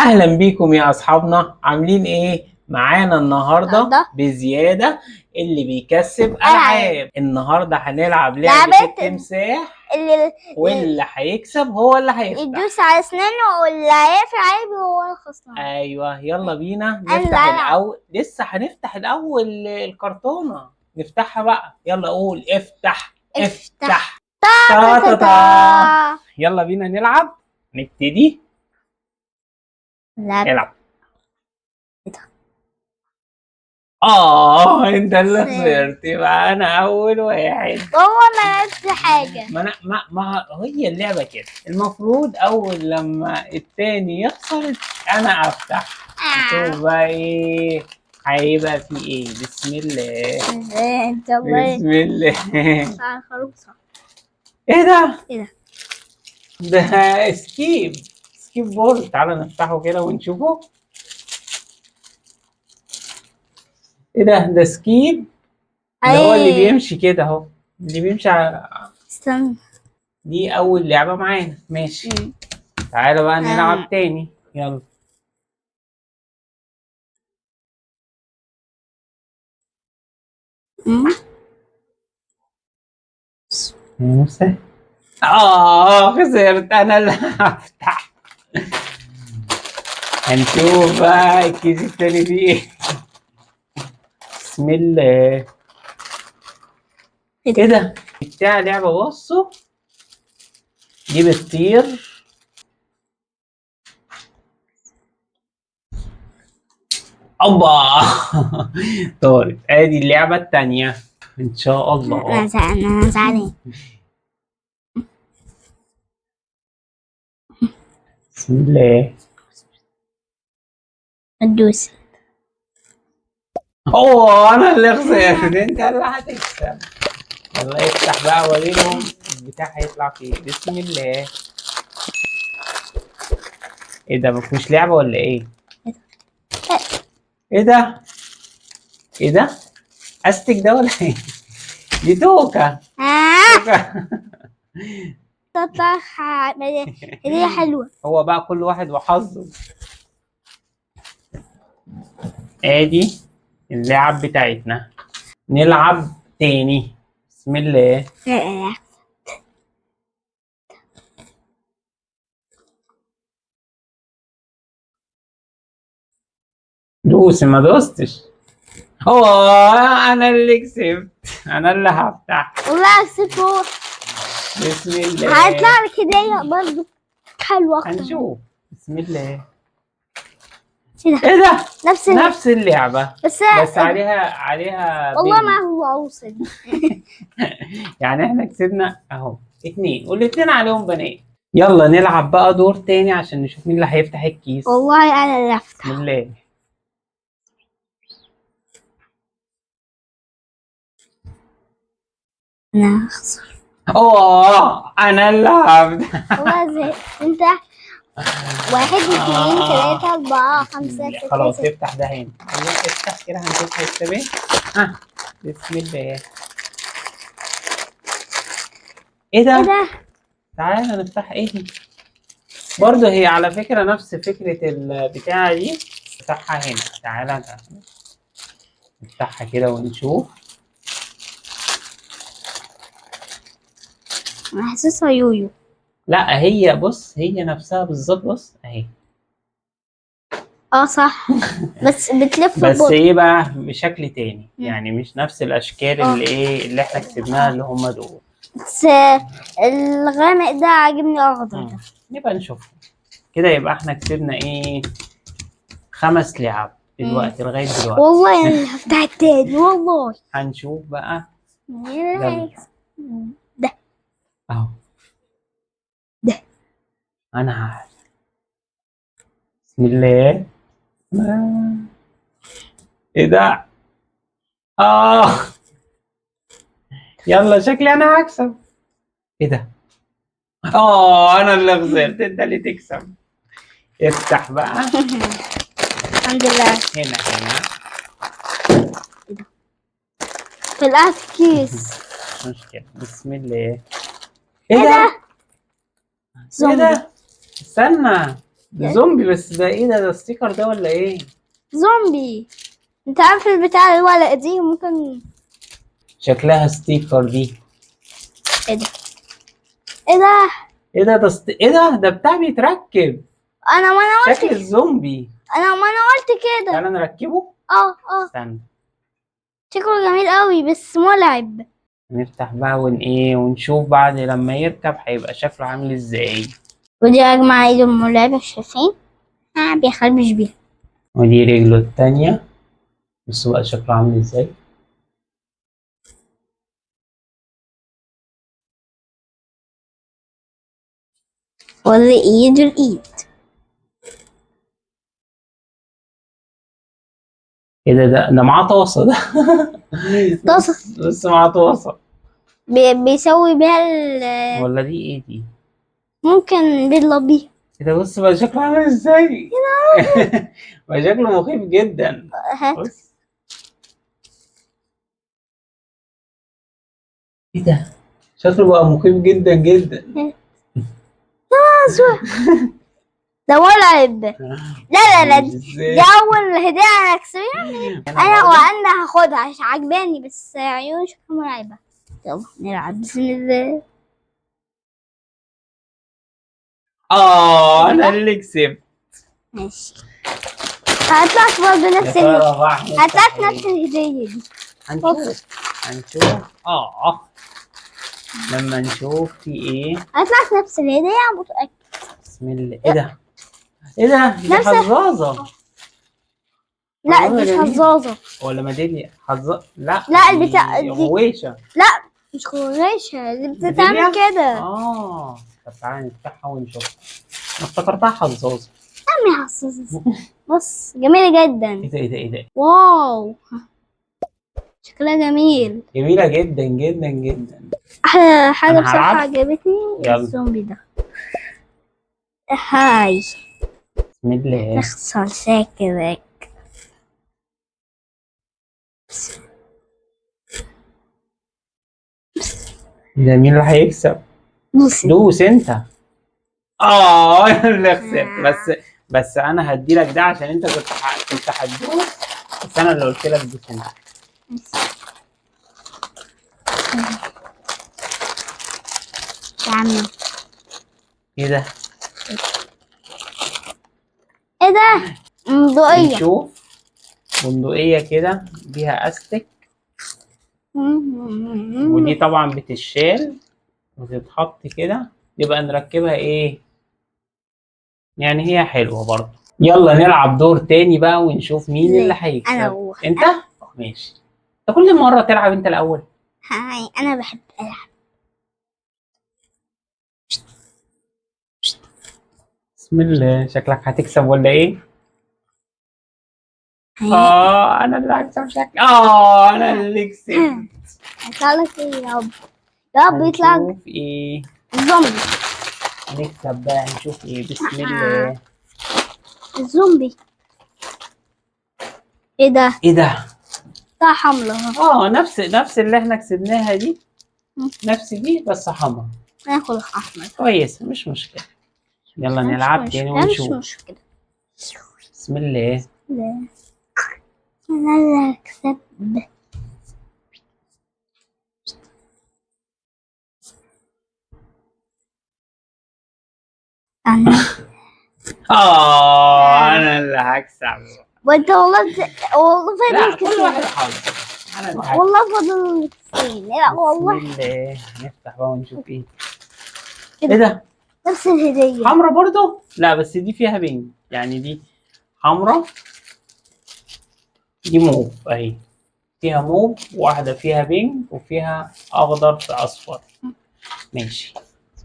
اهلا بيكم يا اصحابنا، عاملين ايه معانا النهارده؟ بزيادة اللي بيكسب العاب. النهارده هنلعب لعبه التمساح، اللي واللي هيكسب هو اللي هيفتح، يدوس على اسنانه واللي هيقفل عليه هو الخسران. ايوه يلا بينا نفتح الاول. لسه هنفتح الاول الكرتونه، نفتحها بقى. يلا قول افتح افتح. تا تا تا. يلا بينا نلعب، نبتدي. العب. انت اللي خسرت، يبقى انا اول واحد. هو ما لعبش حاجة. ما انا ما هي اللعبة كده، المفروض اول لما التاني يخسر انا افتح. شوف بقى ايه هيبقى في ايه. بسم الله بسم الله. ايه ده؟ ايه ده؟ ده skateboard. تعالى نفتحه كده ونشوفه. ايه ده؟ ده skate اللي هو اللي بيمشي كده اهو، اللي بيمشي على. استنى، دي اول لعبة معانا. ماشي. تعالى بقى نلعب تاني. يلا موسى. خسرت، انا اللي هفتح. هنشوف بقى الكيس التاني فيه ايه. بسم الله. ايه ده؟ بتاع لعبة، بصوا دي بتطير. الله طارت. ادي اللعبة التانية ان شاء الله. انا زعلان. بسم الله. ادوس. انا اللي خسرت، انت اللي هتكسب. يلا افتح بقى وريهم البتاع هيطلع فيه. بسم الله. ايه ده؟ مفيهوش لعبة ولا ايه؟ ايه ده؟ ايه ده؟ استك ده ولا ايه؟ دي توكة. تطلع هدية حلوة. هو بقى كل واحد وحظه. ادي اللعب بتاعتنا، نلعب تاني. بسم الله. دوس. ما دوستش. انا اللي كسبت، انا اللي هفتح. والله كسبت. بسم الله. هيطلع لك هدية برضه حلوة اكتر. هنشوف. بسم الله. ايه ده؟ نفس اللعبة بس عليها والله ما هو عوصل. يعني احنا كسبنا اهو 2 والاثنين عليهم بنات. يلا نلعب بقى دور تاني عشان نشوف مين اللي هيفتح الكيس. والله انا اللي هفتح. بسم الله. انا هخسر. انا اللي هفتح. والله زهقت. انت 1 2 3 4 5 6. خلاص افتح ده هنا. افتح كده هنشوف هيكسب ايه. ها بسم الله. ايه ده؟ ايه ده؟ تعالى نفتح. ايه دي؟ برضه هي على فكرة نفس فكرة البتاعة دي. افتحها هنا. تعالى نفتحها كده ونشوف. انا حاسسها يويو. لا هي بص، هي نفسها بالظبط. بص اهي. صح. بس بتلف بس ايه بقى بشكل تاني. يعني مش نفس الاشكال اللي ايه اللي احنا كسبناها اللي هم دول. بس الغامق ده عاجبني، اخضر ده. نبقى نشوفه كده. يبقى احنا كسبنا ايه؟ 5 لعب دلوقتي لغاية دلوقتي. والله انا هفتح التاني والله. هنشوف بقى ده اهو. ده انا عارف. بسم الله. ايه ده؟ يلا شكلي انا هكسب. ايه ده؟ انا اللي خسرت، انت اللي تكسب. افتح بقى. الحمد لله. هنا هنا. ايه ده؟ طلعت كيس. مش مشكلة. بسم الله. ايه ده؟ ايه ده؟ استنى. ده زومبي، بس ده ايه ده؟ ده sticker ده ولا ايه؟ زومبي. انت عارف البتاع الورق دي ممكن شكلها sticker دي. ايه ده؟ ايه ده؟ ايه ده؟ ايه ده؟ ده بتاع بيتركب. انا ما انا قلت شكل الزومبي. انا ما انا قلت كده. تعالى نركبه. اه استنى، شكله جميل قوي بس مرعب. نفتح بقى ون ايه ونشوف بعد لما يركب هيبقى شكله عامل ازاي. ودي يا جماعة ايده مرعبة، شايفين؟ بيخربش بيها. ودي رجله التانية، بصوا بقى شكله عامل ازاي. ودي ايده الايد. ايه ده؟ ده معاه طاسة ده. طاسة. بس معاه طاسة. بيسوي بيها ولا دي ايه دي؟ ممكن بيضرب بيها. ايه ده؟ بص بقى شكله عامل ازاي. بقى شكله مخيف جدا. بص ايه ده؟ شكله بقى مخيف جدا جدا. ده مرعب. لا لا لا، دي اول هدية انا اكسبها. انا وانا هاخدها عشان عجباني، بس عيون شكلها مرعبة. يلا نلعب. بسم الله. انا اللي كسبت. ماشي، هطلعت برضه نفس هطلعت نفس الهدية دي. هنشوف هنشوف. لما نشوف في ايه. هطلعت نفس الهدية متأكد. بسم الله. ايه ده؟ ايه ده؟ دي حظاظة. لا دي مش حظاظة. ولا ميدالية؟ حظاظة. لا لا البتاع دي غويشة. لا مش غويشة، دي بتتعمل كده. طب تعالى نفتحها ونشوفها. انا افتكرتها حظاظة. اعمل حظاظة. بص جميلة جدا. ايه ده؟ ايه ده؟ ايه ده؟ واو شكلها جميل. جميلة جدا جدا جدا. أحلى حاجة بصراحة عجبتني الزومبي ده. هاي. بسم الله. اخسر شكلك. ده مين اللي هيكسب؟ دوس انت. انا اللي خسرت. بس انا هديلك ده عشان انت كنت هتدوس، بس انا اللي قلت لك دوس انت. يا عمي ايه ده؟ ايه ده؟ بندقية. نشوف بندقية كده بيها استك، ودي طبعا بتتشال وتتحط كده، يبقى نركبها ايه يعني، هي حلوة برضه. يلا نلعب دور تاني بقى ونشوف مين اللي هيكسب. انا انت؟ ماشي. انت كل مرة تلعب انت الاول. هاي انا بحب العب. بسم الله، شكلك هتكسب ولا ايه؟ انا اللي هكسب شكلي. انا اللي كسبت. هيطلع لك ايه يا رب؟ يا رب يطلع نشوف ايه؟ الزومبي. نكسب بقى، نشوف ايه. بسم الله. الزومبي. ايه ده؟ ايه ده؟ بتاع حمرا. نفس اللي احنا كسبناها دي، نفس دي بس حمرا. ناخد احمر. كويس، مش مشكلة. يلا نلعب تاني ونشوف. مش مشكلة. بسم الله. لا انا اللي هكسب. انا انا اللي هكسب. وانت والله والله فاضل كتير. كل واحد حظ. والله فاضل كتير. لا والله. بسم الله. نفتح بقى ونشوف ايه. ايه ده؟ نفس الهدية. حمرا برضو؟ لا بس دي فيها pink، يعني دي حمرا، دي موف اهي، فيها موف، واحدة فيها pink وفيها اخضر في اصفر. ماشي،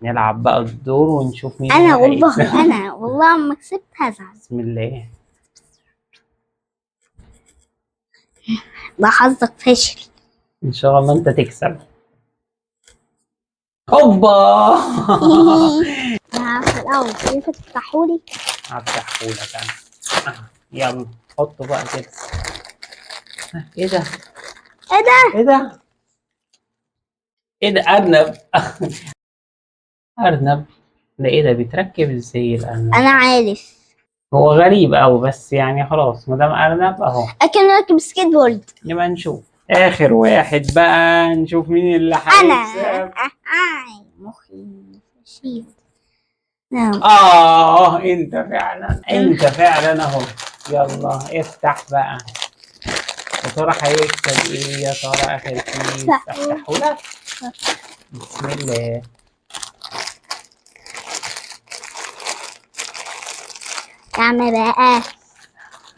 نلعب بقى الدور ونشوف مين. انا والله انا والله ما كسبت هزعل. بسم الله. ده حظك فاشل. ان شاء الله انت تكسب. هوبا. انا في الاول ينفع تفتحولي؟ هفتحهولك انا. يلا حطه بقى كده. ايه ده؟ ايه ده؟ ايه ده؟ ايه ده؟ ارنب. ارنب. ده ايه ده؟ بيتركب ازاي الارنب؟ انا عارف. هو غريب قوي، بس يعني خلاص ما دام ارنب اهو. اكن راكب سكيت بورد. نبقى نشوف اخر واحد بقى، نشوف مين اللي انا هيكسب. مخي فشيل. نعم. انت فعلا، انت فعلا اهو. يلا افتح بقى، يا ترى هيكسب ايه؟ يا ترى اخر كيس افتحه لك. بسم الله. يا عم بقى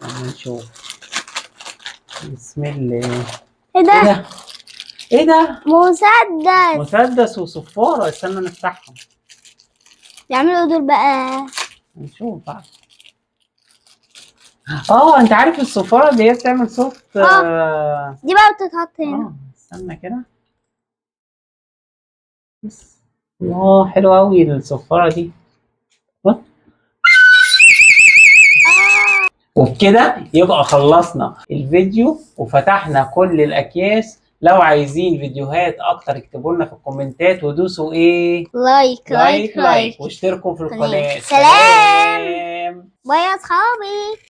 اما نشوف. بسم الله. ايه ايه ده؟ ده؟ ايه ده؟ مسدس. مسدس وصفارة. استنى نفتحهم. يعملوا دول بقى. نشوف بقى. انت عارف الصفارة دي بتعمل صوت. دي بقى بتتحط هنا. استنى كده. بس الله، حلوة أوي الصفارة دي. وبكده يبقى خلصنا الفيديو وفتحنا كل الأكياس. لو عايزين فيديوهات أكتر اكتبوا لنا في الكومنتات، ودوسوا إيه؟ like like like like واشتركوا في القناة. سلام. سلام. bye يا أصحابي.